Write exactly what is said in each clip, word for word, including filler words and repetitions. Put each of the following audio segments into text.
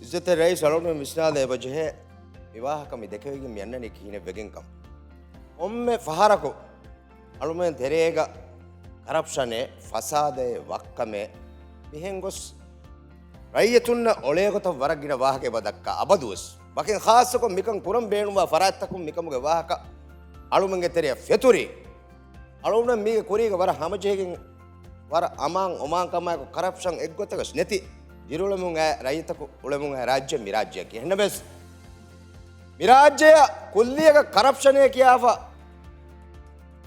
އިއްޒަތްތެރި ރައީސް، އަޅުގަނޑުމެން ވިސްނާލައި އެބަޖެހޭ މި ވާހަކަ މި ދެކެވިގެން މި އަންނަނީ ކިހިނެއް ވެގެންކަން. ކޮންމެ ފަހަރަކު އަޅުމެން ތެރޭގަ ކަރަޕްޝަނެއް، ފަސާދައެއް، ވައްކަމެއް މިހެން ގޮސް ރައްޔިތުންނަށް އޮޅޭ ގޮތަށް ވަރަށް ގިނަ ވާހަކަ އެބަ ދައްކާ އަބަދުވެސް. ވަކިން ޚާއްޞަކޮށް މިކަން ކުރަން ބޭނުންވާ ފަރާތްތަކުން މިކަމުގެ ވާހަކަ އަޅުމެންގެ ތެރެއަށް ފެތުރި. އަޅުގަނޑު މީގެ ކުރީގަ ވަރަށް ހަމަޖެހިގެން، ވަރަށް އަމާން އޮމާންކަމާއެކު ކަރަޕްޝަން އެއްގޮތަކަށް ނެތި ދިރިއުޅެމުން އައި ރައްޔިތަކު އުޅެމުން އައި ރާއްޖެ މި ރާއްޖެއަކީ. އެހެންނަމަވެސް، މި ރާއްޖެއަށް ކުއްލިއަކަށް ކަރަޕްޝަނޭ ކިޔާފަ،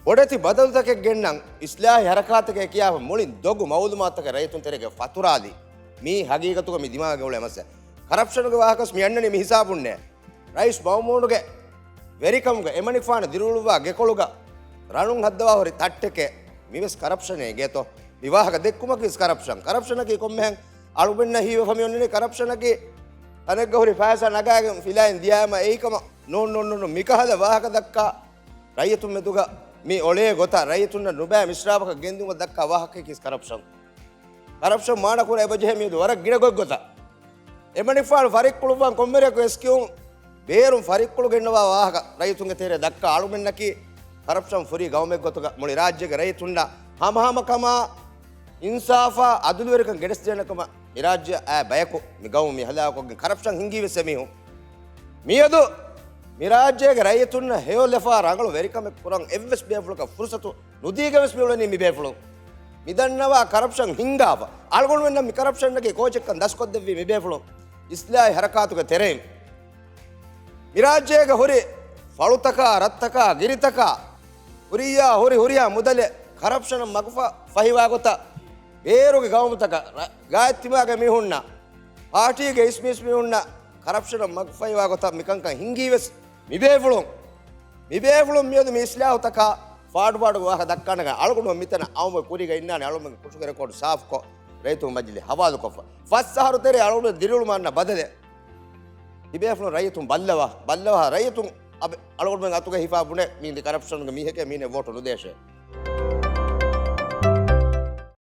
ބޮޑެތި ބަދަލުތަކެއް ގެންނަން، އިސްލާހީ ހަރަކާތެކޭ ކިޔާފަ، މުޅިން ދޮގު މައުލޫމާތުތަކެއް ރައްޔިތުން ތެރޭގަ ފަތުރާލި. މީ ހަގީގަތުގަ މި ދިމާވެގެން އުޅޭ މައްސަލަ. ކަރަޕްޝަނުގެ ވާހަކަވެސް މި އަންނަނީ މި ހިސާބުންނޭ. ރައީސް މައުމޫނުގެ ވެރިކަމުގަ އެމަނިކުފާނު ދިރިއުޅުއްވާ ގެކޮޅުގަ ރަނުން ހައްދަވާ ހުރި ތައްޓެކޭ. މިވެސް ކަރަޕްޝަނޭ އިނގޭތޯ؟ މި ވާހަކަ ދެއްކުމަކީވެސް ކަރަޕްޝަން. ކަރަޕްޝަނަކީ ކޮންމެހެން އަޅުގަނޑަށް ހީވެފަ މި އޮންނަނީ ކަރަޕްޝަނަކީ ތަނެއްގަ ހުރި ފައިސާ ނަގާގެން ފިލާއިން ދިޔާމަ އެއީ ކަމަށް. ނޫން، ނޫން، ނޫން، ނޫން. މިކަހަލަ ވާހަކަ ދައްކާ ރައްޔިތުން މެދުގަ މި އޮޅޭ ގޮތަށް ރައްޔިތުންނަށް ނުބައި މިސްރާބަކަށް ގެންދިއުމަށް ދައްކާ ވާހަކައަކީ ކަރަޕްޝަން. ކަރަޕްޝަން މާނަކުރަން އެބަޖެހޭ މިއަދު ވަރަށް ގިނަ ގޮތްގޮތަށް. އެމަނިކުފާނު ފަރިއްކުޅުއްވާން ކޮންމެރެއަކު އެސްކިއުން ބޭރުން ފަރިއްކުޅު ގެންނަވާ ވާހަކަ ރައްޔިތުންގެ ތެރޭ ދައްކާ އަޅުމެންނަކީ ކަރަޕްޝަން ފުރީ ގައުމެއްގޮތުގަ މުޅި ރާއްޖޭގެ ރައްޔިތުންނަށް ހަމަހަމަކަމާ، އިންސާފާ، އަދުލުވެރިކަން ގެނެސްދޭނެ ކަމަށް މި ރާއްޖެއަށް އައި ބަޔަކު މި ގައުމު މި ހަލާކުކޮށްގެން ކަރަޕްޝަން ހިންގީ ވެސް އެމީހުން. މިއަދު މި ރާއްޖޭގެ ރައްޔިތުންނަށް ހެޔޮލަފާ ރަނގަޅު ވެރިކަމެއް ކުރަން އެއްވެސް ބޭފުޅަކަށް ފުރުސަތު ނުދީގެން ވެސް މި އުޅެނީ މި ބޭފުޅުން. މިދަންނަވާ ކަރަޕްޝަން ހިންގާފަ. އަޅުގަނޑުމެންނަށް މި ކަރަޕްޝަންއަކީ ކޯޗެއްކަން ދަސްކޮށްދެއްވީ މި ބޭފުޅުން. އިސްލާހީ ހަރަކާތުގެ ތެރެއިން މި ރާއްޖޭގަ ހުރި ފަޅުތަކާ، ރަށްތަކާ، ގިރިތަކާ ހުރިއްޔާ ހުރި ހުރިހާ މުދަލެއް ކަރަޕްޝަނަށް މަގުފަ-، ފަހިވާ ގޮތަށް ބޭރުގެ ގައުމުތަކަށް ރަ-، ގާތްތިމާގެ މީހުންނަށް، ޕާޓީގެ އިސްމީސް މީހުންނަށް ކަރަޕްޝަނަށް މަގުފަހިވާ ގޮތަށް މިކަންކަން ހިންގީވެސް މިބޭފުޅުން، މިބޭފުޅުން މިއަދު މި އިސްލާހުތަކާ ފާޑުފާޑުގެ ވާހަކަ ދައްކާނެގަ އަޅުގަނޑު މިތަނަށް އައުމުގެ ކުރީގަ އިންނާނެ އަޅުގަނޑުގެ ކުށުގެ ރެކޯޑް ސާފުކޮށް، ރައްޔިތުން މަޖިލި ހަވާލުކޮށްފަ. ފަސް އަހަރު ތެރޭ އަޅުގަނޑު ދިރިއުޅުމަށް އަންނަ ބަދަލެއް. ތިބޭފުޅުން ރައްޔިތުން ބައްލަވާ، ބައްލަވާ ރައްޔިތުން އަބެ-، އަޅުގަނޑުމެން އަތުގަ ހިފާ ބުނެ މީ ކަރަޕްޝަންގެ މީހެކޭ މީނެ ވޯޓު ނުދޭށޭ.